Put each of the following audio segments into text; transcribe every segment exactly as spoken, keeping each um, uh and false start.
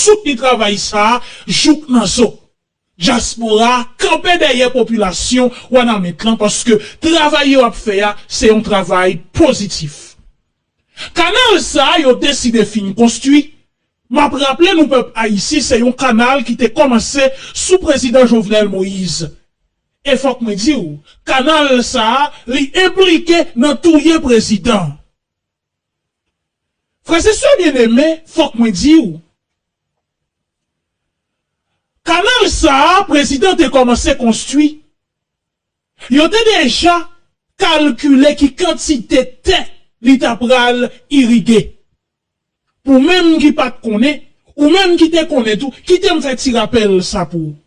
soutni travay sa a jouk nan zo. Dyaspora a kanpe dèyè popilasyon Wanament lan paske travay yo ap fè a se yon travay pozitif. Kanal sa a yo deside fin konstwi. M ap raple nou pèp ayisyen se yon kanal ki te kòmanse sou prezidan Jovenel Moïse. E fòk mwen di w, kanal sa a li enplike nan touye prezidan. Frè e sè byeneme, fòk mwen di w, kanal sa a prezidan te kòmanse konstwi. Yo te deja kalkile ki kantite tè li ta pral irige. Pou menm ki pa t konnen, ou menm ki te konnen tou, kite m fè ti rapèl sa pou ou.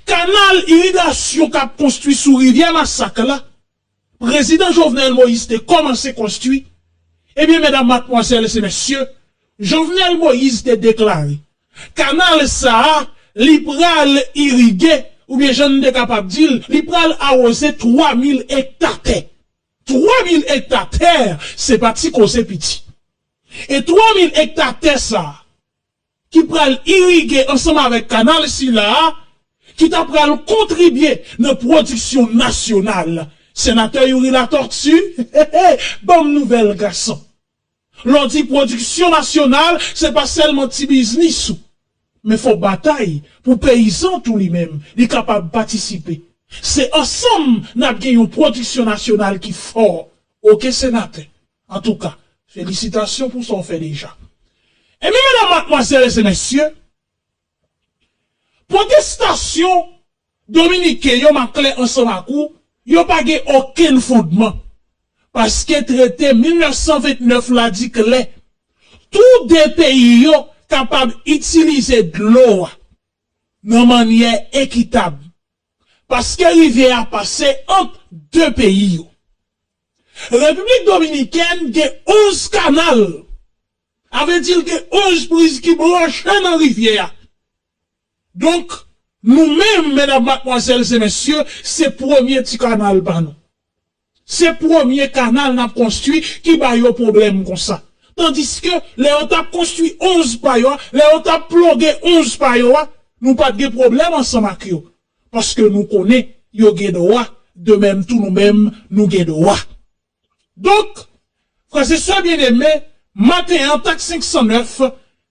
Kanal irigasyon k ap konstwi sou rivyè Masak la, prezidan Jovenel Moïse te kòmanse konstwi. Ebyen, medam, madmwazèl e mesye, Jovenel Moïse te deklare, kanal sa a, li pral irige, oubyen jan n te kapab di l, li pral awoze twa mil ekta tè. Twa mil ekta tè, se pa ti koze piti. E twa mil ekta tè sa a, ki pral irige ansanm avèk kanal sila a, ki ta pral kontribye nan pwodiksyon nasyonal. Senatè Youri Latortue, ban m nouvèl gason. Lè w di pwodiksyon nasyonal, se pa sèlman ti biznis ou, men fò batay pou peyizan tou li menm, li kapab patisipe. Se ansanm n ap gen yon pwodiksyon nasyonal ki fò. Oke, senatè. Antouka, felisitasyon pou sa w fè deja. Ebyen, medam, madmwazèl e mesye, pwotestasyon Dominiken yo, m a klè ansanm ak ou, yo pa gen okenn fondman. Paske trete mil nèf san vennèf la di klè, tou de peyi yo kapab itilize dlo a nan mannyè ekitab. Paske rivyè a pase ant de peyi yo. Repiblik Dominikèn gen onz kanal. A vle di l gen onz priz ki branche nan rivyè a. Donk, nou menm, medam, madmwazèl e mesye, se premye ti kanal pa nou. Se premye kanal n ap konstwi ki ba yo pwoblèm konsa. Tandiske, lè yo t ap konstwi onz pa yo a, lè yo t ap ploge onz pa yo a, nou pa t gen pwoblèm ansanm ak yo. Paske nou konnen yo gen dwa, de menm tou nou menm, nou gen dwa. Donk, frè e sè byeneme, maten an, Tak senk san nèf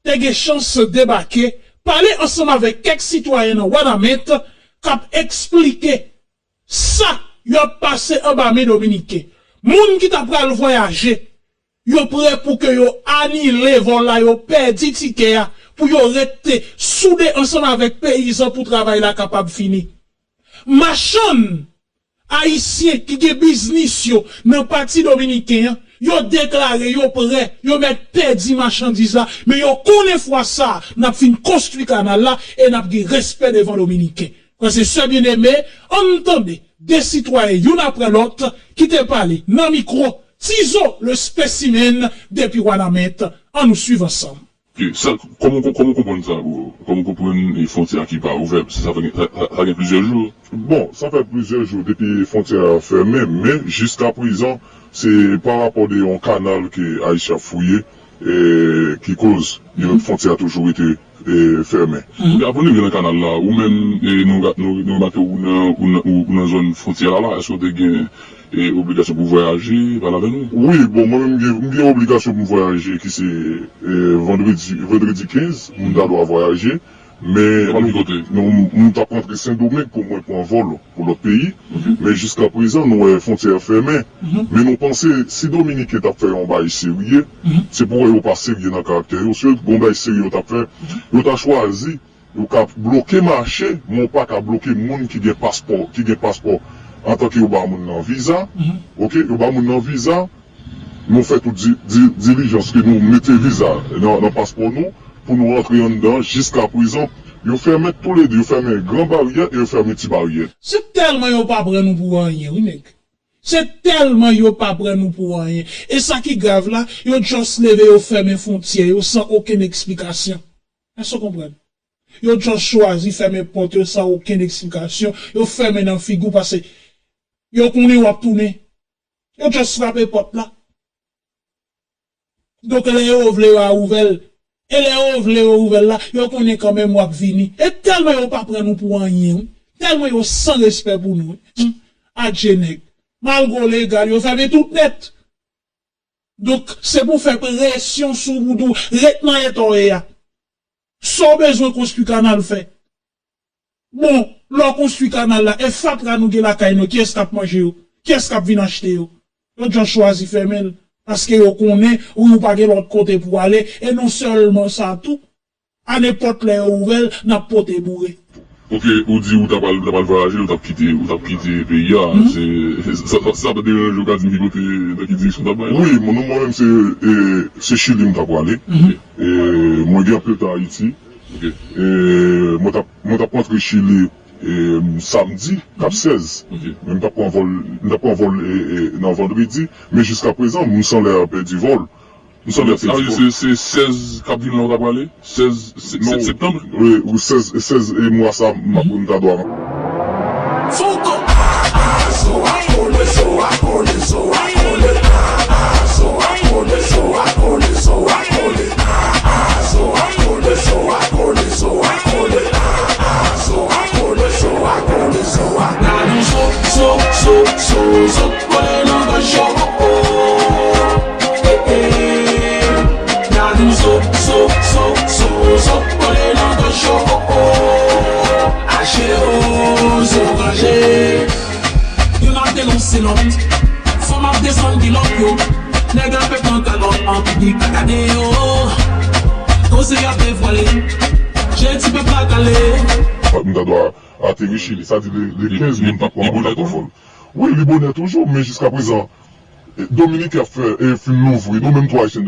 te gen chans debake, pale ansanm avèk kèk sitwayen nan Wanament k ap eksplike sa y ap pase anba men Dominiken. Moun ki ta pral vwayaje, yo prè pou ke yo anile vòl la, yo pèdi tikè a, pou yo rete soude ansanm avèk peyizan pou travay la kapab fini. Machann ayisyen ki gen biznis yo nan pati dominiken an, yo deklare yo prè, yo mèt pèdi machandiz la, men yo konnen fwa sa a, n ap fin konstwi kanal la e n ap gen respè devan Dominiken. Frè e sè byeneme, ann tande de sitwayen youn apre lòt ki te pale nan mikwo Tizo le spécimen depi Wanament. Ann nou swiv ansanm. Ok, sa, kòman w, kòman w konprann sa, bro? Kòman w konprann, e, fwontyè a ki pa ouvè? Paske sa fè, sa, sa, sa gen plizyè jou. Bon, sa fè plizyè jou depi fwontyè a fèmen, men jiskaprezan, se pa rapò de yon kanal ke Ayisyen ap fouye, e, ki koz yo, fwontyè a toujou rete, e, fèmen. Ok, avan nou rive nan kanal la, ou menm, e, nou, nou, nou remake ou nan, ou nan, ou, ou nan zòn fwontyè a la, èske w te gen e obligasyon pou vwayaje, pale avè nou. Wi, bon, mwen menm, m gen, m gen obligasyon pou m vwayaje, ki se, e, vandredi, vandredi kenz, m ta dwa vwayaje, men, pale ki kote? Non, m, m t ap rantre Sendomeng pou mwen pran vòl pou lòt peyi, men jiskaprezan, nou wè fwontyè a fèmen, men nou panse, si Dominiken t ap fè yon bagay serye, se pou wè yo pa serye nan karaktè yo, si yo t gon bagay serye yo t ap fè, yo ta chwazi yo ka bloke mache, men yo pa ka bloke moun ki gen paspò, ki gen paspò antanke yo ba moun nan viza, ok, yo ba moun nan viza, nou fè tout di, di, dilijans ke nou mete viza nan, nan paspò nou, pou nou rantre anndan, jiskaprezan, yo fèmen toulede, yo fèmen gran baryè e yo fèmen ti baryè. Se tèlman yo pa pran nou pou anyen, wi, nèg. Se tèlman yo pa pran nou pou anyen. E sa ki grav la, yo just leve, yo fèmen fwontyè yo san okenn eksplikasyon. Èske w konprann? Yo just chwazi fèmen pòt yo san okenn eksplikasyon. Yo fèmen nan figi w paske yo konnen w ap tounen. Yo just frape pòt la. Donk, lè yo vle yo a ouvè l, E lè yo vle yo ouvè l la, yo konnen kanmenm w ap vini. E tèlman yo pa pran nou pou anyen, wi. Tèlman yo san respè pou nou, wi. Adje nèg. Malgre w legal, yo fèmen tout nèt. Donk, se pou fè presyon sou ou, pou w ret nan eta w ye a. Sa w bezwen konstwi kanal fè? Bon, lè w konstwi kanal la, e fatra nou gen lakay nou, kiyès k ap manje yo? Kiyès k ap vin achte yo? Yo djòs chwazi fèmen l, paske yo konnen, wi, ou pa gen lòt kote pou w ale, e non sèlman sa tou, a nenpòt lè yo ouvè l, n ap pote boure. Ok, ou di ou ta pral, ou ta pral vwayaje, ou t ap kite, ou t ap kite peyi a. Se, sa, sa, sa pa deranje w ka di m ki kote, nan ki direksyon w t ap bay la? Wi, mwen, mwen menm, se, e, se Chili m ta prale. E, mwen gen anpil tan Ayiti. Ok. E, mwen t ap, mwen t ap rantre Chili, e, samdi, k ap sèz. Ok. Men m t ap pran vòl, m t ap pran vòl, e, e, nan vandredi. Men jiska prezan, m sanlè pèdi vòl. M sanlè pèdi vòl. Sa vle di se, se sèz k ap vin la ou ta prale? Sèz se-, se-, septanm? Wi, wi, sèz, sèz e mwa sa, m ap, m ta dwa. Gade w zo, zo, zo, zo kole nan gòj yo, oh, oh. Eh, eh. Gade w zo, zo, zo, zo, zo kole nan gòj yo, oh, oh. Aje, oh, zo ranje. Youn ap denonse lòt. Fanm ap desann kilòt yo. Nèg ap pèp nan kalòt an piblik, pa gade yo. Koze y ap devwale. Je ti pèp la kale. M ta dwa ateri Chili, sa di le, le kenz, men m pa pran, m pa pran vòl. Wi, li bonè toujou, men jiska prezan, e, Dominiken ap fè, e, fin louvri, nou menm tou Ayisyen,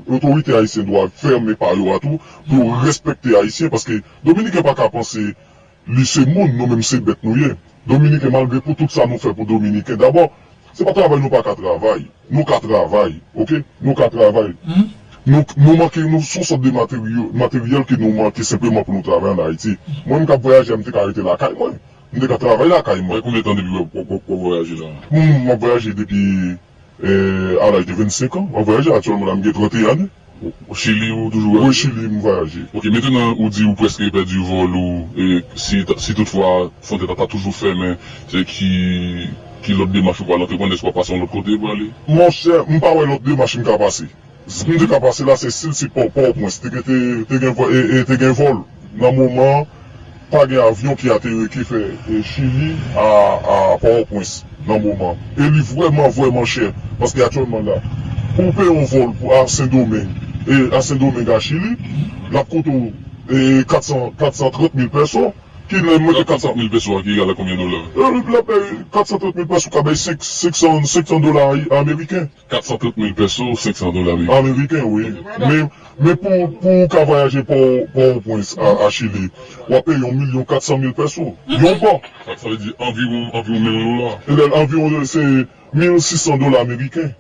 otorite ayisyen dwa fèmen pa yo a tou, pou yo respekte Ayisyen, paske Dominiken pa ka panse li se moun, nou menm se bèt nou ye. Dominiken, malgre pou tout sa nou fè pou Dominiken, dabò, se pa travay nou pa ka travay. Nou ka travay, oke? Nou ka travay. Nou, nou manke, nou se yon sòt de materyo-, materyèl ke nou manke senpleman pou nou travay ann Ayiti. Mwen, m k ap vwayaje a, m te ka rete lakay mwen. M te ka travay lakay mwen. Fè konbyen tan depi w, w, w, w ap vwayaje la? M, m ap vwayaje depi, eh, à l'âge de vingt-cinq ans. M ap vwayaje aktyèlman la, m gen trannteyen ane. Ou Chili ou toujou vwayaje? Wi, Chili, m vwayaje. Ok, mentenan ou di ou prèske pèdi vòl ou, e si, si toutfwa fwontyè ta, ta toujou fèmen, se ki, ki lòt demach ou pral antreprann? Èske w ap pase yon lòt kote pou ale? Monchè, m pa wè lòt demach m ka pase. M te ka pase la, se sil se Pò, Pòtoprens. Te, te, te gen vò-, e, e, te gen vòl. Nan moman an, pa gen avyon ki ateri ki fè, e, Chili a, a Pòtoprens nan moman an. E li vrèman, vrèman chè. Paske aktyèlman la, pou w peye yon vòl pou, a Sendomeng, e a Sendomeng a Chili, l ap koute w, e, kat san, kat san trant mil pèso, ki lè mwen te kat san mil pèso a ki egal a konbyen dola? E, l ap bay kat san trant mil pèso, ka bay senk, senk san, senk san dola ameriken. Kat san trant mil pèso, senk san dola ameriken. Ameriken, wi. Men, men pou, pou w ka vwayaje Pò, Pòtoprens a, a Chili, w ap peye yon milyon kat san mil pèso. Yon bon. Sa, sa vle di anviwon, anviwon milyon dola. Lè anviwon, se mil sis san dola ameriken.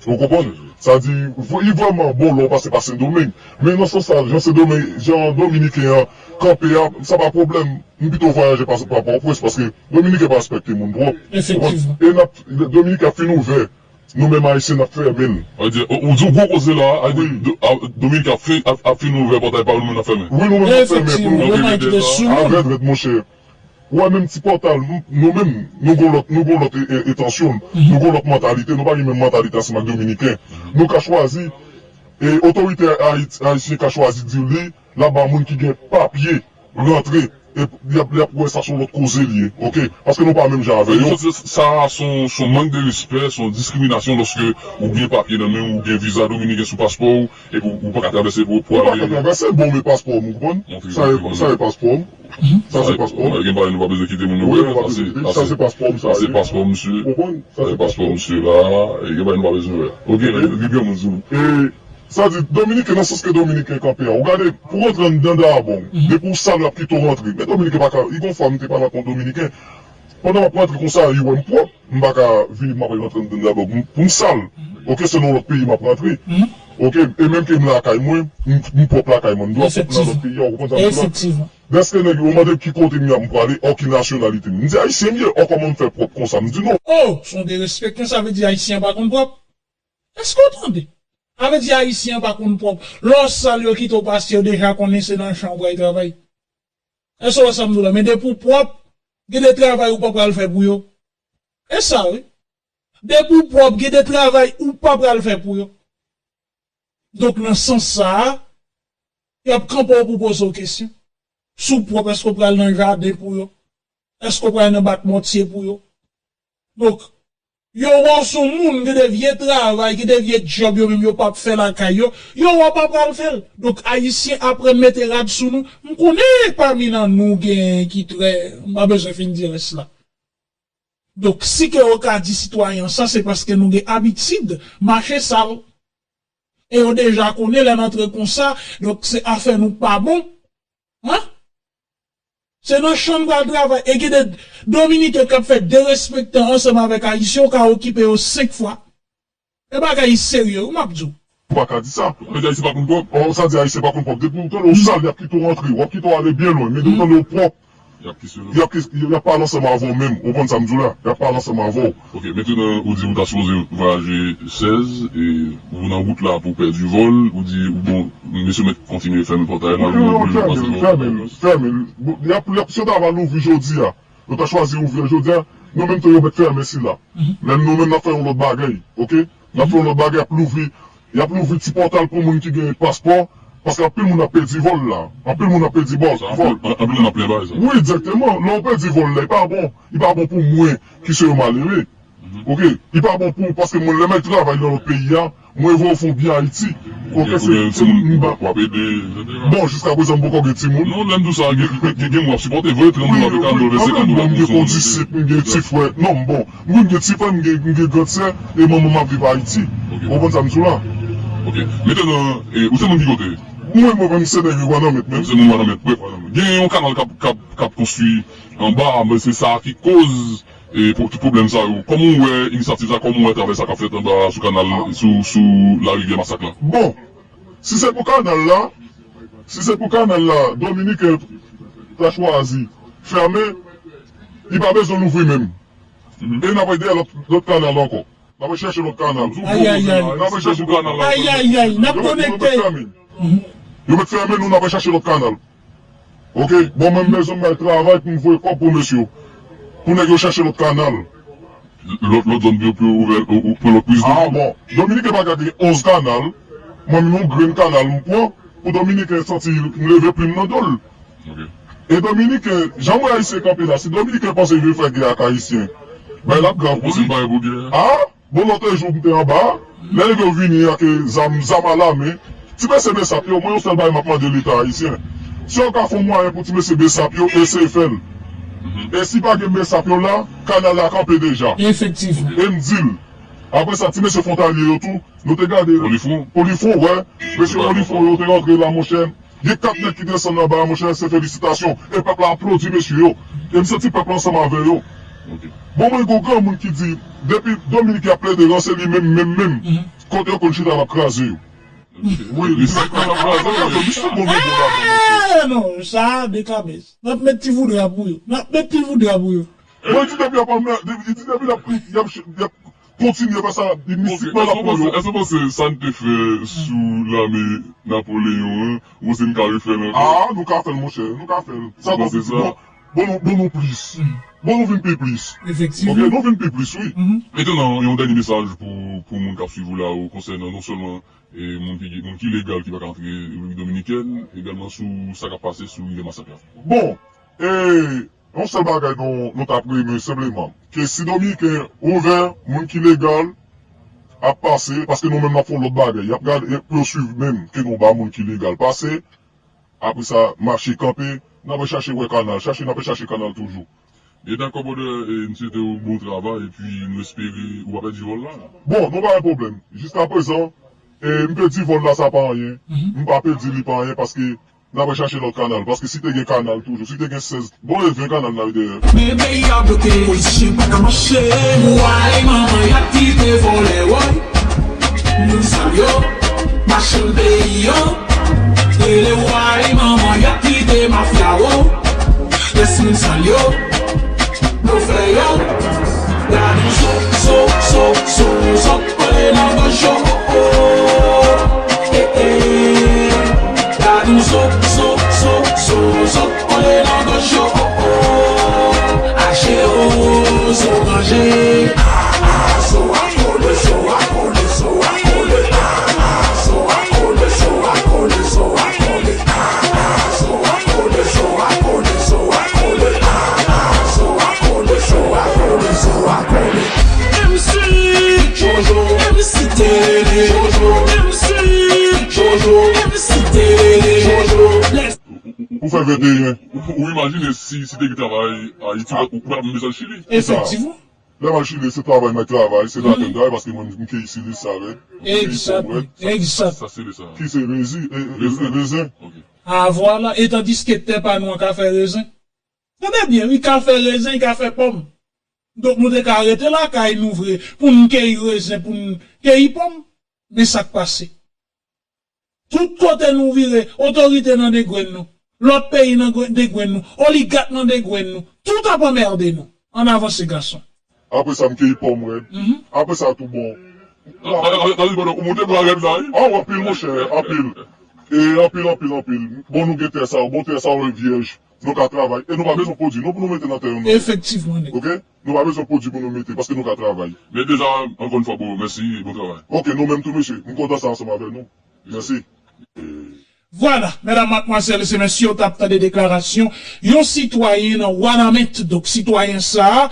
Ou konprann? Sa di, v-, li vrèman bon lè w pase pa Sendomeng. Men nan sans sa, jan Sendomeng, jan Dominiken an kanpe a, sa pa pwoblèm. M pito vwayaje pa, pa Pòtoprens, paske Dominiken pa respekte moun twòp. Efektivman. E n ap, Dominiken ap fin ouvè. Nou menm Ayisyen, n ap fèmen l. Sa vle di, ou, ou di yon gwo koze la, a di, do-, a, Dominiken ap fin, ap, ap fin ouvè pòtay pa yo, nou menm n ap fèmen. Wi, nou menm n ap fèmen pou nou. Efektivman, bon, nou ap kite sa. Arèt, rèt, monchè. Ou wè menm ti pòtay, nou, nou menm, nou gon lòt, nou gon lòt, e, e, entansyon, nou gon lòt mantalite, nou pa gen menm mantalite ansanm ak Dominiken. Nou ka chwazi, e, otorite Ayit-, ayisyen ka chwazi di li, l ap ba moun ki gen papye rantre, e, li ap, li ap wè sa se yon lòt koze li ye, oke? Paske nou pa menm jan avè yo. Sa, sa, se yon, se yon mank de respè, se yon diskriminasyon lòske ou gen papye nan men w, ou gen viza dominiken sou paspò w, epi w, ou pa ka travèse pou, pou ale. Ou pa ka travèse, bon, men paspò m, ou konprann? Sa e, sa e paspò m. Sa se paspò m. Gen bagay nou pa bezwen kite moun yo wè. Sa se paspò m, sa se paspò misye. Ou konprann? Sa se paspò misye la. E gen bagay nou pa bezwen wè. Oke, gen granmoun sou. E sa di, Dominiken, nan sans ke Dominiken kanpe a, ou gade, pou rantre anndan Dayabon, depi w sal, l ap kite w rantre. Men Dominiken pa ka, li gon fwa m te pale ak yon Dominiken, pandan m ap rantre konsa, li wè m pwòp, m pa ka vini, m ap rantre anndan Dayabon, pou m, pou m sal. Oke, se nan lòt peyi m ap rantre. Oke, e menm ke m lakay mwen, m, m pwòp lakay mwen, m dwe pwòp nan lòt peyi a, ou konprann sa m di la? Dèske nèg yo mande ki kote m ye, m prale, ò, ki nasyonalite m. M di ayisyen m ye, ò, kòman m fè pwòp konsa? M di non. Oh, se yon derespektan, sa vle di ayisyen pa konn pwòp? Èske w tande? Sa vle di Ayisyen an pa konn pwòp. Lè w sal, yo kite w pase, yo deja konnen se nan chan w pral travay. Èske w wè sa m di w la? Men depi w pwòp, gen de travay ou pa pral fè pou yo. E sa, wi. Depi w pwòp, gen de travay ou pa pral fè pou yo. Donk, nan sans sa a, y ap kanpe w pou poze w kesyon. Si w pwòp, èske w pral nan jaden pou yo? Èske w pral nan bat mòtye pou yo? Donk, yo wè w se yon moun, gen de vye travay, gen de vye djòb yo menm yo p ap fè lakay yo, yo wè w pa pral fè l. Donk, Ayisyen aprann mete rad sou nou. M konnen pami nan nou gen ki trè, m pa bezwen fin di rès la. Donk, si ke yo ka di sitwayen an sa, se paske nou gen abitid mache sal. E yo deja konnen lè n antre konsa, donk se afè nou k pa bon. Hein? Se nan chan n pral travay. E gen de Dominiken k ap fè derespektan ansanm avèk Ayisyen, ou ka okipe yo senk fwa. E bagay serye, wi, m ap di w. Ou pa ka di sa. Ou pa ka di Ayisyen pa konn pwòp. Ou sa di Ayisyen pa konn pwòp. Depi ou tande w sal, y ap kite w rantre, w ap kite w ale byen lwen. Men depi ou tande w pwòp, y ap kise yo. Y ap kis-, y ap pale ansanm avè w menm. Ou konprann sa m di w la? Y ap pale ansanm avè w. Ok, mentnan ou di ou ta sipoze vwayaje sèz, e ou nan wout la pou w pèdi vòl, ou di, bon, mesye mèt kontinye fèmen pòtay la, ou, ou, ou pase pòtay la. Fèmen, fèmen. Bon, y ap, y ap, si yo ta va louvri jodi a, yo ta chwazi ouvri l jodi a, nou menm tou yo mèt fèmen sila. Men nou menm n ap fè yon lòt bagay, ok? N ap fè yon lòt bagay, y ap louvri, y ap louvri ti pòtal pou moun ki gen paspò, paske anpil moun ap pèdi vòl la. Anpil moun ap pèdi vòl. Sa, anpil, anpil moun ap plen bagay sa. Wi, egzakteman. Lè w pèdi vòl la, li pa bon. Li pa bon pou mwen ki se yon malere. Ok, li pa bon pou ou paske mwen lè m al travay nan lòt peyi a, mwen wè w fè yon byen Ayiti. Ok, se timoun w ap ede, etsetera. Bon, jiska prezan m poko gen timoun. Non, lè m di w sa, gen, gen, gen moun w ap sipòte, vre, trant dola, wi, wi, kanpe, vre, m gen kondisip, m gen ti frè. Non, m bon, m gen ti frè, m gen, m gen gran sè, e manman m ap viv Ayiti. Ou konprann sa m di w la? Ok. Mentnan, e, ou se moun ki kote? Mwen, mwen menm, se nèg Wanament menm. Ou se moun Wanament, bref. Gen yon kanal k ap, k ap, k ap konstwi anba, men se sa ki koz e pou tout pwoblèm sa yo. Kòman w wè inisyativ sa, kòman w wè travay sa k ap fèt anba sou kanal, sou, sou larivyè Masak la? Bon, si se pou kanal la, si se pou kanal la, Dominiken ta chwazi fèmen, li pa bezwen louvri menm. E n ap dèyè lòt, lòt kanal ankò. N ap chèche lòt kanal. Ayayay. N ap chèche lòt kanal. Ayayay, n ap konekte. Yo mèt fèmen nou, n ap chèche lòt kanal. Ok, bon, mwen m bezwen m al travay pou m voye kòb pou mesye yo. Pou nèg yo chèche lòt kanal. Lòt, lòt zòn pou yo, pou yo ouvè, pou, pou lòt priz de. Ah bon, Dominiken pa ka gen onz kanal. Mwen menm yon grenn kanal m pran pou Dominiken santi m leve plim nan do l. Ok. E Dominiken, jan m wè Ayisyen kanpe la, si Dominiken panse yo vle fè gè ak Ayisyen, bay l ap grav pou li. Ou panse l pare pou gè? Ah? Bon, lòt jou m te anba, lè nèg yo vini ak zam, zam alamen, ti mesye besap yo, mwen yon sèl bagay m ap mande Leta ayisyen. Si yo ka fè yon mwayen pou ti mesye besap yo, eseye fè l. E si pa gen besap yo la, kanal la kanpe deja. Efektivman. E m di l. Apre sa, ti mesye fwontalye yo tou, nou te gade. Olifron? Olifron, wè. Mesye Olifron yo te rantre la, monchè. Gen kat nèg ki desann anba a, monchè, se felisitasyon. E pèp la aplodi mesye yo. E m santi pèp la ansanm avè yo. Ok. Bon, mwen gen yon granmoun ki di, depi Dominik ap plede ranse li menm, menm, menm, kote yo konn chita l ap kraze yo. Wi, li se konn ap kraze yo, li se bon, bon, bon, bon, bon. Eh, non, sa a, dekabès. N ap met ti voudra pou yo. N ap met ti voudra pou yo. Mwen di depi y ap anmè-, depi, li di depi y ap, y ap, y ap kontinye fè sa, li mistikman l ap pran yo. Èske w panse sa n te fè sou lame Napoleyon an, ou panse n ka refè l ankò? Ah, nou ka fè l, monchè, nou ka fè l. Sa bon, bon, bon nou, bon nou plis. Bon nou vin pi plis. Efektivman. Ok, nou vin pi plis, wi. Mentnan, yon dènye mesaj pou, pou moun k ap swiv ou la, ou konsènan non sèlman, e, moun ki, moun ki legal ki pa ka antre Repiblik Dominikèn, egalman sou sa k ap pase sou rivyè Masak la. Bon, e, yon sèl bagay nou, nou t ap renmen senpleman, ke si Dominiken ouvè, moun ki legal ap pase, paske nou menm n ap fè yon lòt bagay. Y ap gade, y ap, pou yo swiv menm, ke nou ba moun ki legal pase. Apre sa, mache kanpe, n ap chache wè kanal. Chache, n ap chache kanal toujou. Byen dakò, brother, e, m swete w bon travay, epi nou espere ou pa pèdi vòl la. Bon, nou pa gen pwoblèm. Jiska prezan, e, m pèdi vòl la, sa pa anyen. M pa pèdi li pa anyen, paske n ap chache lòt kanal, paske si te gen kanal toujou, si te gen sèz, bon, e ven kanal n ap dèyè. Men peyi a bloke, politisyen pa ka mache. Woy, manman, y ap kite vòlè, woy. Moun sal yo, machann peyi yo. Rele woy, manman, y ap kite mafya, wo. Lès moun sal yo, blofè yo. Gade zo, zo, zo, zo, zo, kole nan gòj yo. Oh, oh. Ou fè venteyen. Ou, ou imajine si, si te gen travay Ayiti, ou pa menm bezwen al Chili. Efektivman. Lè m al Chili, se travay m ap travay, se lapenn travay, paske mwen, m keyi silis avèk. Egzat, egzat. Sa, sa se le sa. Ki se rezi, e, e, rezen. Ok. A, vwala. E tandiske tè pa nou an ka fè rezen. Tande byen, wi, ka fè rezen, ka fè pòm. Donk, nou te ka rete lakay nou vre, pou n keyi rezen, pou n keyi pòm. Men sa k pase. Tout kote nou vire, otorite nan degrenn nou. Lòt peyi nan gre-, degrenn nou. Oligak nan degrenn nou. Tout ap anmède nou. Ann avanse, gason. Apre sa, m keyi pòm rèd. Mhm. Apre sa, tou bon. Nan, nan, nan, nan, ou monte bra rèd la, wi. Ah, anpil, monchè, anpil. E anpil, anpil, anpil. Bon, nou gen tè sa yo. Bon, tè sa yo vyèj. Nou ka travay. E nou pa bezwen pwodui non pou nou mete nan tè yo, non. Efektivman, nèg. Ok? Nou pa bezwen pwodui pou nou mete, paske nou ka travay. Men deja, ankò yon fwa, bon, mèsi, bon travay. Ok, nou menm tou, mesye. M kontan sa ansanm avè nou. Mèsi. Vwala, medam, madmwazèl e mesye, w t ap tande deklarasyon yon sitwayen nan Wanament. Donk, sitwayen sa a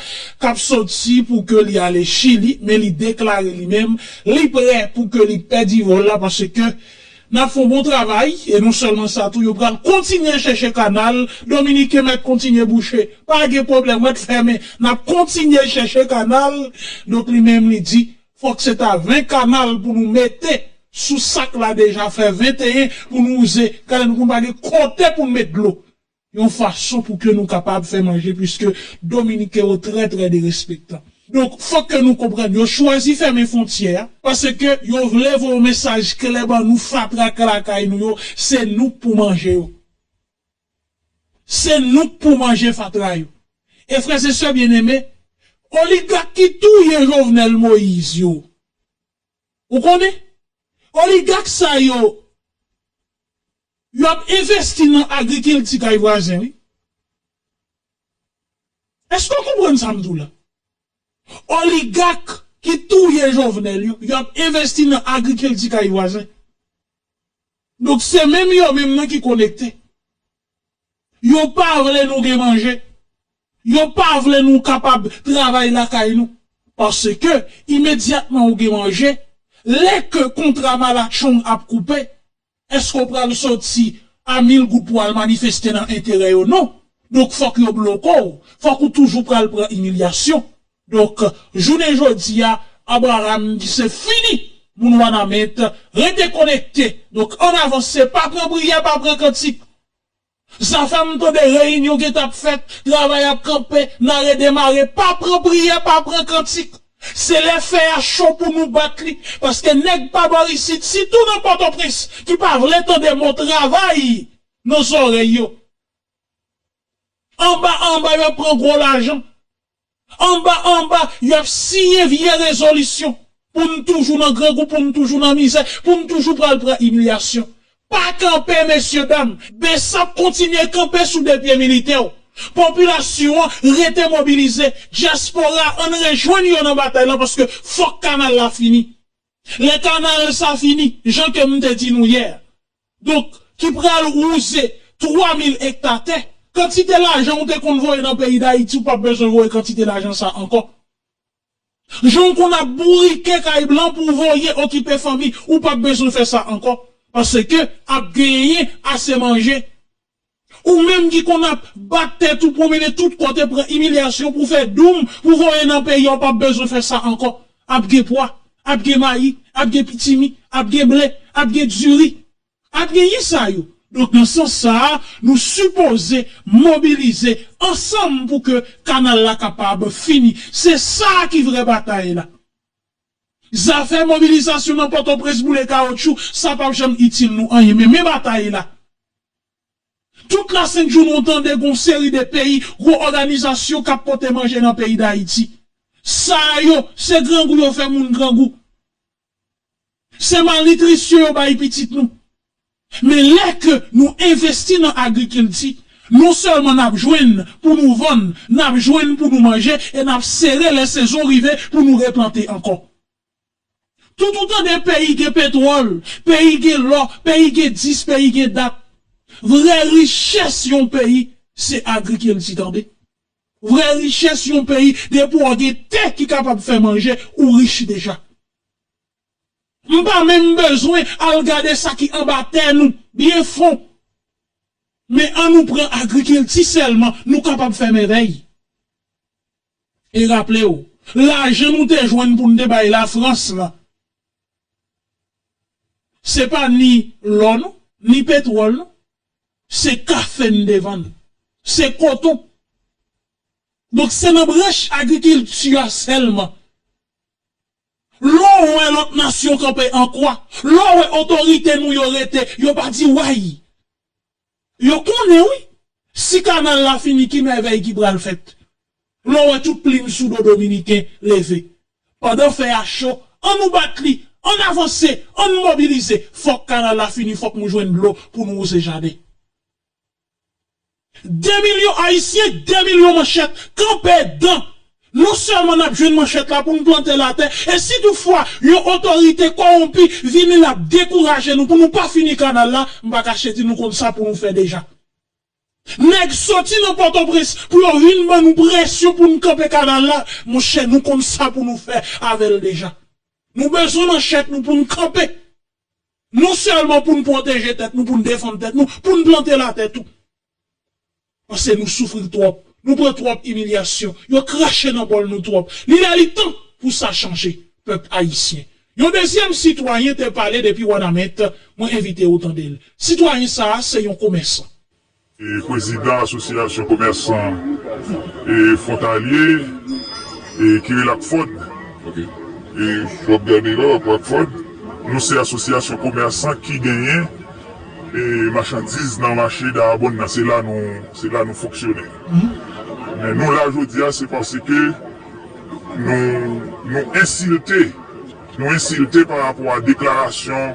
k ap soti pou ke li ale Chili, men li deklare li menm, li prè pou ke li pèdi vòl la, paske n ap fè yon bon travay, e non sèlman sa tou, yo pral kontinye chèche kanal, Dominiken mèt kontinye bouche, pa gen pwoblèm, mèt fèmen, n ap kontinye chèche kanal. Donk, li menm, li di, fòk se ta ven kanal pou nou mete sou sa k la deja fè venteyen pou nou ize, kanal nou konn pa gen kote pou n met dlo. Yon fason pou ke nou kapab fè manje, piske Dominiken yo trè, trè derespektan. Donk, fòk ke nou konprann, yo chwazi fèmen fwontyè a, paske yo vle voye yon mesaj klè ban nou, fatra k lakay nou yo, se nou k pou manje yo. Se nou k pou manje fatra yo. E frè e sè byeneme, oligak ki touye Jovenel Moïse yo, ou konnen? Oligak sa yo, yo ap envesti nan agrikilti kay vwazen, wi. Èske w konprann sa m di w la? Oligak ki touye Jovenel yo, yo ap envesti nan agrikilti kay vwazen. Donk, se menm yo menm nan ki konekte. Yo pa vle nou gen manje. Yo pa vle nou kapab travay lakay nou. Paske, imedyatman ou gen manje, lè ke kontra malatchong ap koupe, èske w pral soti a mil goud pou w al manifeste nan enterè yo? Non. Donk, fòk yo bloke w. Fòk ou toujou pral pran imilyasyon. Donk, jounen jodi a, Abraham di se fini. Moun Wanament, rete konekte. Donk, ann avanse, pa pran priyè, pa pran kantik. Zafè m tande reyinyon gentan ap fèt, travay ap kanpe, n a redemare, pa pran priyè, pa pran kantik. Se lè fè a cho pou nou bat li, paske nèg pa bò isit, sitou nan Pòtoprens, ki pa vle tande mo travay nan zòrèy yo. Anba anba, yo ap pran gwo lajan. Anba anba, y ap siyen vye rezolisyon pou n toujou nan grangou, pou n toujou nan mizè, pou n toujou pral pran imilyasyon. Pa kanpe, mesyedam. Bsap kontinye kanpe sou de pye militè w. Popilasyon an rete mobilize. Dyaspora, ann rejwenn yo nan batay lan, paske fòk kanal la fini. Lè kanal sa fini, jan ke m te di nou yè, donk, ki pral wouze twa mil ekta tè, kantite lajan ou te konn voye nan peyi Dayiti, ou p ap bezwen voye kantite lajan sa ankò. Jan w konn ap bourike kay blan pou w voye okipe fanmi, ou p ap bezwen fè sa ankò. Paske ap genyen ase manje. Ou menm ki konn ap bat tèt ou, pwonmennen tout kote, pran imilyasyon pou fè doum, pou voye nan peyi a, w p ap bezwen fè sa ankò. Ap gen pwa, ap gen mayi, ap gen pitimi, ap gen ble, ap gen diri, ap genyen sa yo. Donk, nan sans sa a, nou sipoze mobilize ansanm pou ke kanal la kapab fini. Se sa ki vrè batay la. Zafè mobilizasyon nan Pòtoprens boule kawotchou, sa p ap janm itil nou anyen. Men, men batay la. Tout lasentjounen w tande gon seri de peyi, gwo òganizasyon k ap pote manje nan peyi Dayiti. Sa yo, se grangou yo fè moun grangou. Se malnitrisyon yo bay pitit nou. Men lè ke nou envesti nan agrikilti, non sèlman n ap jwenn pou nou vann, n ap jwenn pou nou manje, e n ap sere lè sezon rive pou nou replante ankò. Tout ou tande peyi gen petwòl, peyi gen lò, peyi gen dis, peyi gen dat. Vrè richès yon peyi, se agrikilti, tande. Vrè richès yon peyi, depi w gen tè ki kapab fè manje, ou rich deja. M pa menm bezwen al gade sa ki anba tè nou, byen fon. Men ann nou pran agrikilti sèlman, nou kapab fè mèvèy. E raple w, lajan nou te jwenn pou n te bay Lafrans lan, se pa ni lò non, ni petwòl non, se kafe n te vann, se koton. Donk se nan branch agrikilti a sèlman. Lè w wè lòt nasyon kanpe an kwa, lè w wè otorite nou yo rete, yo pa di way. Yo konnen wi, si kanal la fini ki mèvèy ki pral fèt. Lè w wè tout plim sou do dominiken leve. Pandan fè a cho, ann nou bat li, ann avanse, ann mobilize. Fòk kanal la fini, fòk nou jwenn dlo pou nou wouze jaden. De milyon Ayisyen, de milyon manchèt, kanpe dan. Non sèlman n ap jwenn manchèt la pou n plante latè, e si toutfwa yon otorite kòwonpi vini l ap dekouraje nou pou nou pa fini kanal la, m pa kache di nou konn sa pou nou fè deja. Nèg soti nan Pòtoprens pou yo vin ban nou presyon pou n kanpe kanal la, monchè, nou konn sa pou nou fè avè l deja. Nou bezwen manchèt nou pou n kanpe. Non sèlman pou n pwoteje tèt nou, pou n defann tèt nou, pou n plante latè tou. Paske nou soufri twòp, nou pran twòp imilyasyon, yo krache nan bòl nou twòp. Li lè li tan pou sa chanje, pèp ayisyen. Yon dezyèm sitwayen te pale depi Wanament, mwen envite w tande l. Sitwayen sa a se yon komèsan. E prezidan asosyasyon komèsan e fwontalye e ki rele Akfòd. Ok. E si w ap gade la, w ap wè Akfòd, nou se asosyasyon komèsan ki genyen e machandiz nan mache Dayabonn nan. Se la nou, se la nou fonksyone. Men nou la jodi a, se paske nou, nou ensilte, nou ensilte pa rapò a deklarasyon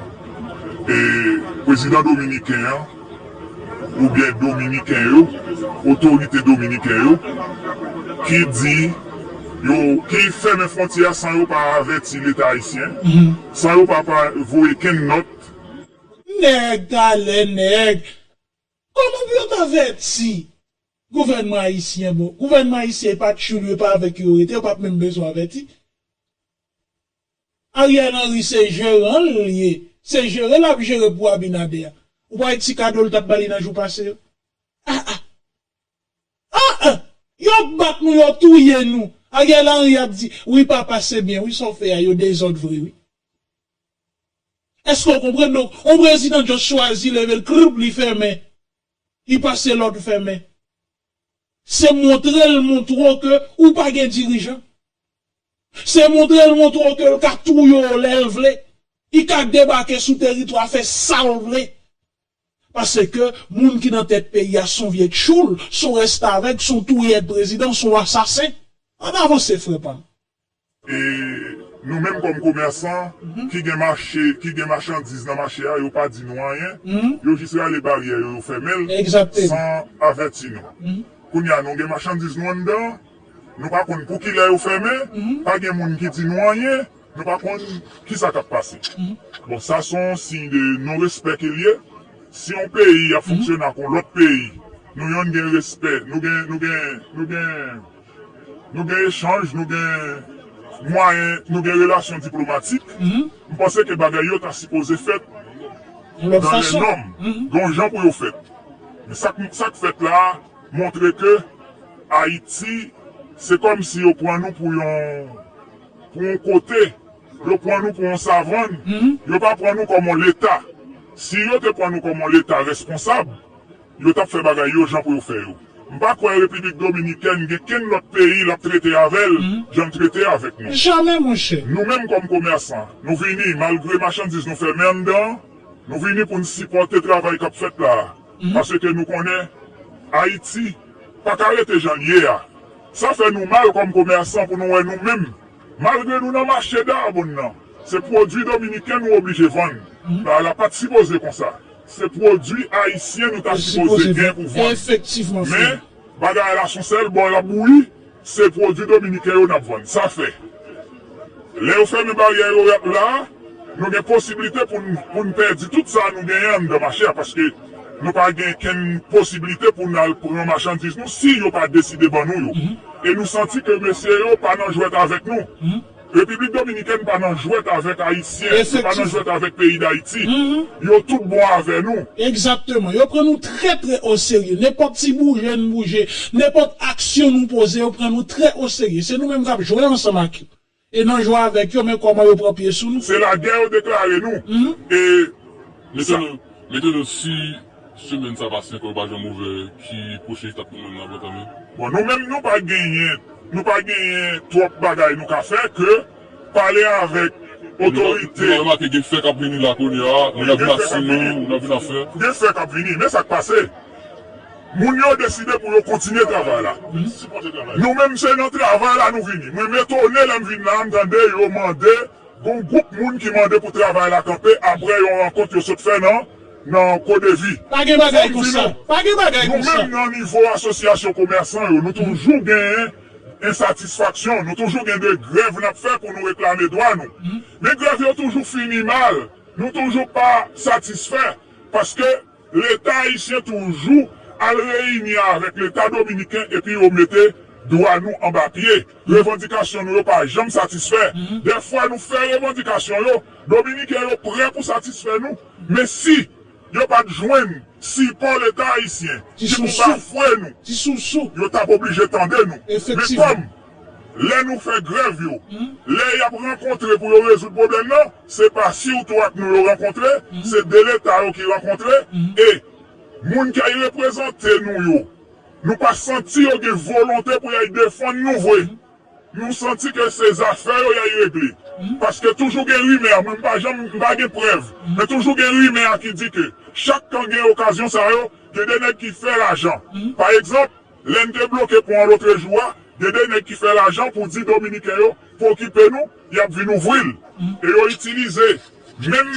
e prezidan dominiken an, oubyen dominiken yo, otorite dominiken yo, ki di yo, ki fèmen fwontyè a san yo pa avèti Leta ayisyen, san yo pa, pa voye kenn nòt. Nèg talè, nèg. Kòman pou yo t avèti gouvènman ayisyen? Bon, gouvènman ayisyen e pa tchoul yo, e pa avèk yo yo rete, yo p ap menm bezwen avèti. Ariel Henry se jeran l ye. Se jere l ap jere pou Abinader. Ou pa wè ti kado l t ap ba li nan jou pase yo? Ah, ah. Ah, ah. Yo bat nou, yo touye nou. Ariel Henry ap di, wi papa, se byen, wi sa w fè a, yo dezòd vre, wi. Èske w konprann? Donk, yon prezidan just chwazi leve l, krip, li fèmen. Li pase lòd fèmen. Se montre l montre w ke ou pa gen dirijan. Se montre l montre w ke l ka touye w lè l vle. Li ka debake sou teritwa, fè sa l vle. Paske moun ki nan tèt peyi a se yon vye tchoul, se yon restavèk, se yon touyèd prezidan, se yon asasen. Ann avanse, frè pa m. E nou menm kòm komèsan ki gen mache, ki gen machandiz nan mache a, yo pa di nou anyen. Yo jis rale baryè yo, yo fèmen l san avèti nou. Kounye a, nou gen machandiz nou anndan, nou pa konn pou kilè yo fèmen, pa gen moun ki di nou anyen, nou pa konn kisa k ap pase. Bon, sa se yon siy de non respè ke l ye. Si yon peyi ap fonksyone ak yon lòt peyi, nou yonn gen respè, nou gen, nou gen, nou gen, nou gen echanj, nou gen mwayen, nou gen relasyon diplomatik, m panse ke bagay yo ta sipoze fèt dan lè nòm, gen yon jan pou yo fèt. Men sa k, sa k fèt la a montre ke Ayiti, se kòmsi yo pran nou pou yon, pou yon kote, yo pran nou pou yon savann, yo pa pran nou kòm yon leta. Si yo te pran nou kòm yon leta responsab, yo t ap fè bagay yo jan pou yo fè yo. M pa kwè Repiblik Dominikèn gen kenn lòt peyi l ap trete avè l jan l trete avèk nou. Jamè, monchè. Nou menm kòm komèsan, nou vini, malgre machandiz nou fèmen anndan, nou vini pou n sipòte travay k ap fèt la a. Paske nou konnen Ayiti pa ka rete jan l ye a. Sa fè nou mal kòm komèsan pou nou wè nou menm, malgre nou nan mache Dayabonn nan, se pwodui dominiken nou oblije vann. Bagay la pa t sipoze konsa. Se pwodui ayisyen nou ta sipoze gen pou vann. Men, bagay la se yon sèl bò l ap bouyi, se pwodui dominiken yo n ap vann. Sa fè, lè yo fèmen baryè yo la a, nou gen posiblite pou n, pou n pèdi tout sa nou genyen anndan mache a, paske nou pa gen kenn posiblite pou n al pran machandiz nou si yo pa deside ban nou yo. E nou santi ke mesye yo pa nan jwèt avèk nou. Repiblik Dominikèn pa nan jwèt avèk Ayisyen, yo pa nan jwèt avèk peyi Dayiti. Yo tout bon avè nou. Egzakteman. Yo pran nou trè, trè oserye. Nenpòt ti bouje n bouje, nenpòt aksyon nou poze, yo pran nou trè oserye. Se nou menm k ap jwe ansanm ak yo. E nan jwe avèk yo, men kòman yo pran pye sou nou. Se lagè yo deklare nou. E Mete nou, mete nou si semèn sa pase ankò, yo pa janm ouvè, ki pwochen etap nou menm n ap antanmen? Bon, nou menm, nou pa genyen, nou pa genyen twòp bagay nou ka fè ke pale avèk otorite. Nou remake gen fè k ap vini la kounye a, moun ap vin ap simen, moun ap vin ap fè. Gen fè k ap vini, men sa k pase. Moun yo deside pou yo kontinye travay la. Nou menm, se nan travay la nou vini. Mwen, m etone lè m vin la, m tande yo mande, gon gwoup moun ki mande pou travay la kanpe apre yon rankont yo sot fè nan, nan Kodevi. Pa gen bagay konsa. Pa gen bagay konsa. Nou menm, nan nivo asosyasyon komèsan yo, nou toujou genyen ensatisfaksyon, nou toujou gen de grèv n ap fè pou nou reklame dwa nou. Men grèv yo toujou fini mal. Nou toujou pa satisfè, paske Leta ayisyen toujou al reyini avèk Leta dominiken epi yo mete dwa nou anba pye. Revandikasyon nou yo pa janm satisfè. Dèfwa nou fè revandikasyon yo, Dominiken yo prè pou satisfè nou. Men si yo pa t jwenn sipò Leta ayisyen ki pou bafwe nou, yo t ap oblije tande nou. Men kòm lè nou fè grèv yo, lè y ap rankontre pou yo rezoud pwoblèm nan, se pa sitou ak nou yo rankontre, se de Leta yo ki rankontre, e moun k ap reprezante nou yo, nou pa santi yo gen volonte pou y al defann nou vre. Nou santi ke se zafè yo y al regle. Paske toujou gen rimè, mwen m pa janm, m pa gen prèv, men toujou gen rimè ki di ke chak kan gen okazyon sa yo, gen de nèg ki fè lajan. Pa egzanp, lè n te bloke pon an lotrejou a, gen de nèg ki fè lajan pou di Dominiken yo pou okipe nou, y ap vin ouvri l. E yo itilize menm,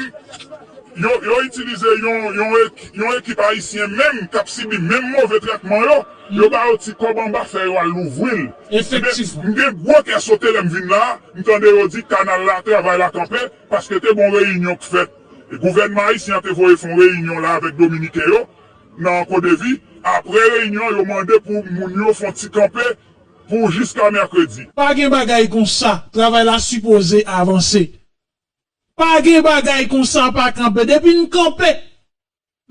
yo, yo itilize yon, yon, ek- yon ekip ayisyen menm k ap sibi menm move trètman yo, yo ba yo ti kòb anba fè yo al louvri l. Efektivman. M gen gwo kè sote lè m vin la, m tande yo di kanal la, travay la kanpe, paske te gon reyinyon k fèt. E gouvènman ayisyen an te voye fè yon reyinyon la avèk Dominiken yo, nan Kodevi. Apre reyinyon, yo mande pou moun yo fè yon ti kanpe pou jiska mèkredi. Pa gen bagay konsa. Travay la sipoze avanse. Pa gen bagay konsa, pa kanpe. Depi n kanpe,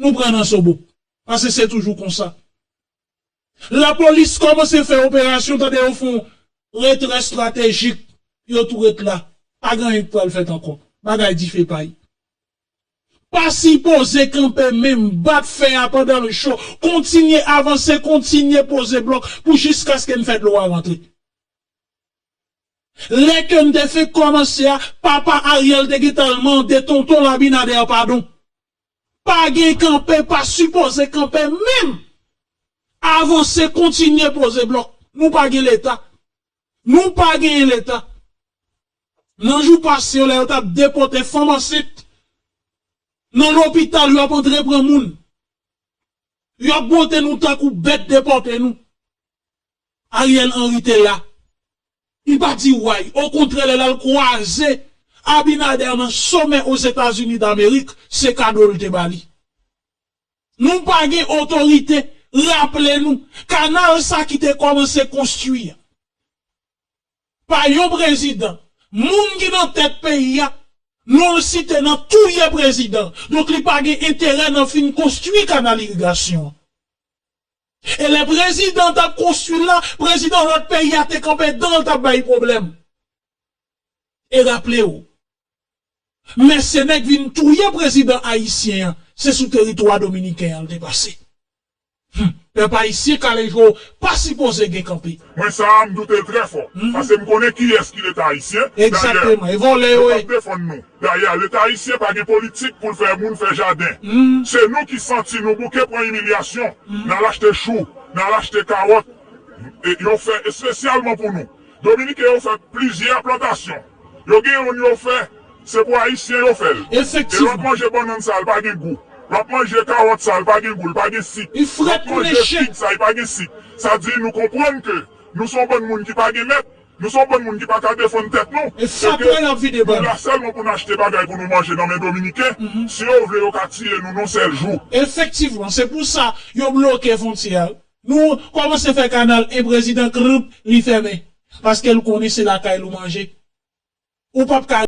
nou pran nan sobo. Paske se toujou konsa. Lapolis kòmanse fè operasyon, tande yo fè yon retrè estratejik, yo tou ret la. Pa gen anyen k pral fèt ankò. Bagay dife pay. Pa sipoze kanpe menm, bat fè a pandan l cho, kontinye avanse, kontinye poze blòk pou jiskaske n fè dlo a rantre. Lè ke n te fenk kòmanse a, papa Ariel te gentan al mande tonton Labinader padon. Pa gen kanpe, pa sipoze kanpe menm. Avanse, kontinye poze blòk. Nou pa gen Leta. Nou pa genyen Leta. Nan jou pase yo, lè yo t ap depòte fanm ansit nan lopital, yo ap antre pran moun. Yo ap bwote nou tankou bèt, depòte nou. Ariel Henry te la. Li pa di way. Okontrè, lè l al kwaze Abinader nan somè Ozetazini Damerik, se kado l te ba li. Nou pa gen otorite. Raple nou, kanal sa ki te kòmanse konstwi a pa yon prezidan, moun ki nan tèt peyi a, non l site nan touye prezidan. Donk li pa gen enterè nan fin konstwi kanal irigasyon an. E lè prezidan t ap konstwi l la, prezidan lòt peyi a te kanpe dan l t ap bay pwoblèm. E raple w, mèsenè k vin touye prezidan ayisyen an, se sou teritwa dominiken an l te pase. Hum, pèp ayisyen, kale je w, pa sipoze gen kanpe. Mwen sa a, m doute l trè fò. Paske m konnen kiyès ki Leta ayisyen. Egzakteman, e vòlè yo ye. Yo p ap defann nou. Dayè, Leta ayisyen pa gen politik pou l fè moun fè jaden. Se nou ki santi nou bouke pran imilyasyon. N al achte chou, n al achte kawòt. E yo fè espesyalman pou nou. Dominiken yo fè plizyè plantasyon. Yo gen youn yo fè, se pou Ayisyen yo fè l. E w ap manje bannann sa, l pa gen gou. W ap manje kawòt sa, l pa gen gou, l pa gen sik. W ap manje fig sa, li pa gen sik. Sa di nou konprann ke nou se yon bann moun ki pa gen mèt, nou se yon bann moun ki pa ka defann tèt nou. E ke nou la sèlman pou n achte bagay pou nou manje nan men Dominiken. Si yo vle, yo ka tiye nou nan yon sèl jou. Efektivman, se pou sa yo bloke fwontyè a. Nou kòmanse fè kanal, e prezidan, krip, li fèmen. Paske l konnen se lakay l ou manje. ou p ap ka